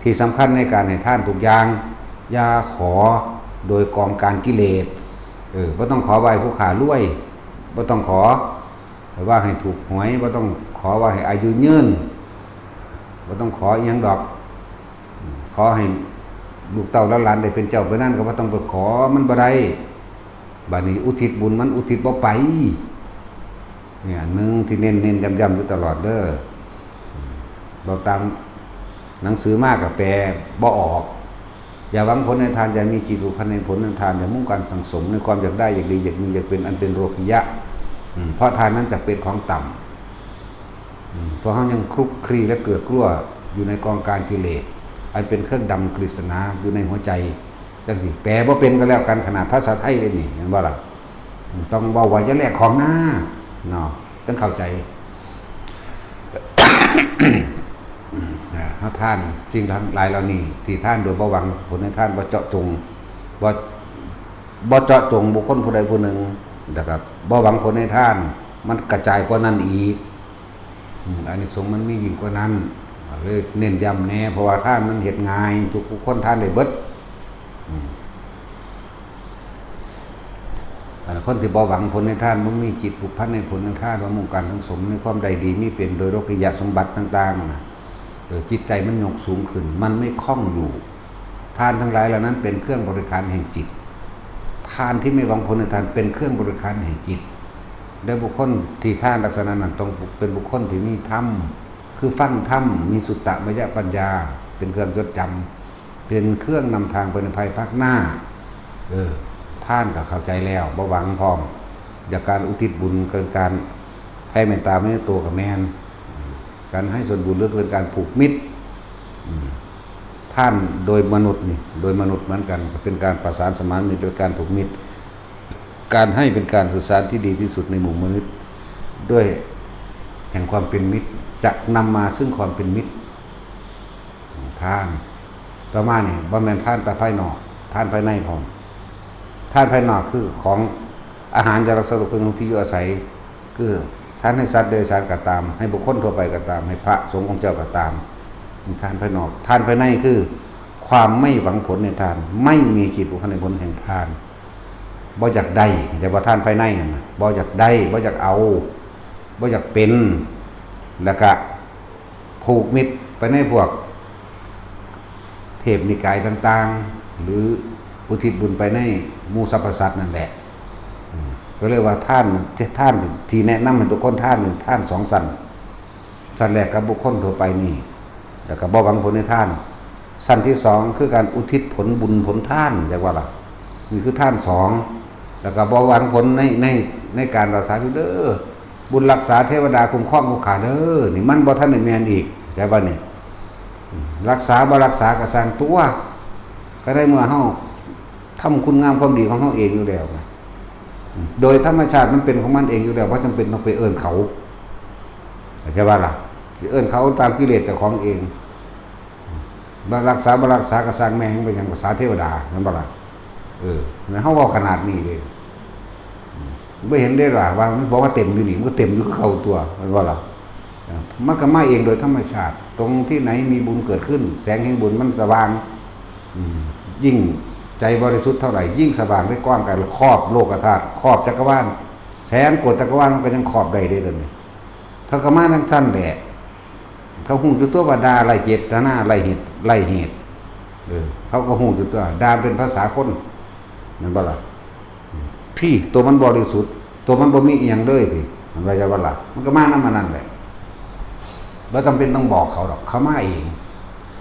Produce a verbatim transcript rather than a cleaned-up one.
ที่สำคัญในการให้ทานทุกอย่าง อย่าขอโดยกองการกิเลส เออ บ่ต้องขอว่าให้ผู้ข้ารวย บ่ต้องขอว่าให้ถูกหวย บ่ต้องขอว่าให้อายุยืน บ่ต้องขออิหยังดอก ขอให้ลูกเต้าหลานๆได้เป็นเจ้าเป็นนาย ก็บ่ต้องไปขอ มันบ่ได้ บัดนี้อุทิศบุญมันอุทิศบ่ไป เนี่ย อันหนึ่งที่เน้นๆย้ำๆอยู่ตลอดเด้อ เว้าตามหนังสือมาก็แปลบ่ออก อย่าหวังผลในทาน อย่ามีจิตผูกพันในผลในทาน อย่ามุ่งการสั่งสมในความอยากได้ อยากดี อยากมี อยากเป็น อันเป็นโลกิยะ อืม เพราะทานนั้นจักเป็นของต่ำ อืม เพราะเฮายังคลุกคลีและเกลือกลั้วอยู่ในกองการกิเลส อันเป็นเครื่องดำกฤษณาอยู่ในหัวใจ จังสิแปลบ่เป็นก็แล้วกัน ขนาดภาษาไทยเลยนี่ เห็นบ่ล่ะ อืม ต้องเว้าว่าอย่าแลกของนะ เนาะ ต้องเข้าใจ อ่า เฮาทานสิ่งทั้งหลายเหล่านี้ ที่ทานโดยบ่หวังผลในทาน บ่เจาะจง บ่ บ่เจาะจงบุคคลผู้ใดผู้หนึ่ง แล้วก็บ่หวังผลในทาน มันกระจายกว่านั้นอีก อืม อานิสงส์มันมียิ่งกว่านั้น ก็เลยเน้นย้ำแน่ เพราะว่าทานมันเฮ็ดง่าย ทุกคนทานได้เบิด อืม อันคนที่บ่หวังผลในทาน บ่มีจิตผูกพันในผลในทาน บ่มุ่งการสั่งสมในความได้ดีมีเป็น โดยโลกิยสมบัติต่างๆนะ เออ จิตใจมันยกสูงขึ้น มันไม่ข้องอยู่ ทานทั้งหลายเหล่านั้นเป็นเครื่องบริขารแห่งจิต ทานที่ไม่หวังผลในทานเป็นเครื่องบริขารแห่งจิต และบุคคลที่ทานลักษณะนั้นต้องเป็นบุคคลที่มีธรรม คือฟังธรรม มีสุตตมยปัญญา เป็นเครื่องจดจำ เป็นเครื่องนำทางไปในภายภาคหน้า เออ ทานก็เข้าใจแล้ว บ่หวังพร้อม อยากการอุทิศบุญ เกินการแผ่เมตตาไม่ในตัวกับแม่น การให้ส่วนบุญหรือเป็นการผูกมิตร อืม ทานโดยมนุษย์นี่ โดยมนุษย์เหมือนกัน ก็เป็นการประสานสมานมิตร เป็นการผูกมิตร การให้เป็นการสื่อสารที่ดีที่สุดในหมู่มนุษย์ ด้วยแห่งความเป็นมิตร จะนำมาซึ่งความเป็นมิตร ทาน ต่อมานี่บ่แม่นทานแต่ภายนอก ทานภายในพร้อม ทานภายนอกคือของอาหาร ยารักษาโรค เครื่องนุ่ง ที่อยู่อาศัย คือทานให้สัตว์เดรัจฉานก็ตาม ให้บุคคลทั่วไปก็ตาม ให้พระสงฆ์องค์เจ้าก็ตาม ทานภายนอก ทานภายในคือความไม่หวังผลในทาน ไม่มีจิตผูกพันในผลแห่งทาน บ่อยากได้ จะว่าทานภายในนั่นนะ บ่อยากได้ บ่อยากเอา บ่อยากเป็น แล้วก็ผูกมิตรไปในพวกเทพนิกายต่างๆ หรืออุทิศบุญไปในหมู่สรรพสัตว์นั่นแหละ อืม ก็เลยว่าทาน ทานที่แนะนำให้ทุกคนทานนี่ ทานสองชั้น ชั้นแรกกับบุคคลทั่วไปนี่ แล้วก็บ่หวังผลในทาน ชั้นที่สองคือการอุทิศผลบุญผลทาน จักว่าล่ะ นี่คือทานสอง แล้วก็บ่หวังผลใน ใน ในการรักษาอยู่เด้อ บุญรักษาเทวดาคุ้มครองผู้ข้าเด้อ นี่มันบ่ทันได้แม่นอีก ใช่ป่ะนี่ อืม รักษาบ่รักษาก็ซ่างตัว ก็ได้เมื่อเฮาทำคุณงามความดีของเฮาเองอยู่แล้วนะ อืม โดยธรรมชาติมันเป็นของมันเองอยู่แล้ว บ่จำเป็นต้องไปเอิ้นเขา เข้าใจว่าล่ะ สิเอิ้นเขาตามกิเลสเจ้าของเอง บ่รักษาบ่รักษาก็ซ่างแม่ง ไปหยังภาษาเทวดา แม่นบ่ล่ะ เออ แล้วเฮาเว้าขนาดนี้เลย อืม บ่เห็นได้ล่ะ ว่ามันบอกว่าเต็มอยู่นี่ มันก็เต็มอยู่คือเก่าตัว แม่นบ่ล่ะ เออ มันก็มาเองโดยธรรมชาติ ตรงที่ไหนมีบุญเกิดขึ้น แสงแห่งบุญมันสว่าง อืม ยิ่งใจบริสุทธิ์เท่าไหร่ ยิ่งสว่างได้กว้างไกล ครอบโลกธาตุ ครอบจักรวาล แสนโกฏจักรวาลมันก็ยังครอบได้เด้อเดี๋ยวนี้ เขาก็มาทั้งชั้นแหละ เขาฮู้อยู่ตัวว่าด่าไร้เจตนา ไร้เหตุ ไร้เหตุ เออ เขาก็ฮู้อยู่ตัว ด่าเป็นภาษาคน แม่นบ่ล่ะ พี่ ตัวมันบริสุทธิ์ ตัวมันบ่มีอีหยังเลยพี่ มันว่าจะว่าล่ะ มันก็มานำมันนั่นแหละ บ่จำเป็นต้องบอกเขาดอก เขามาเอง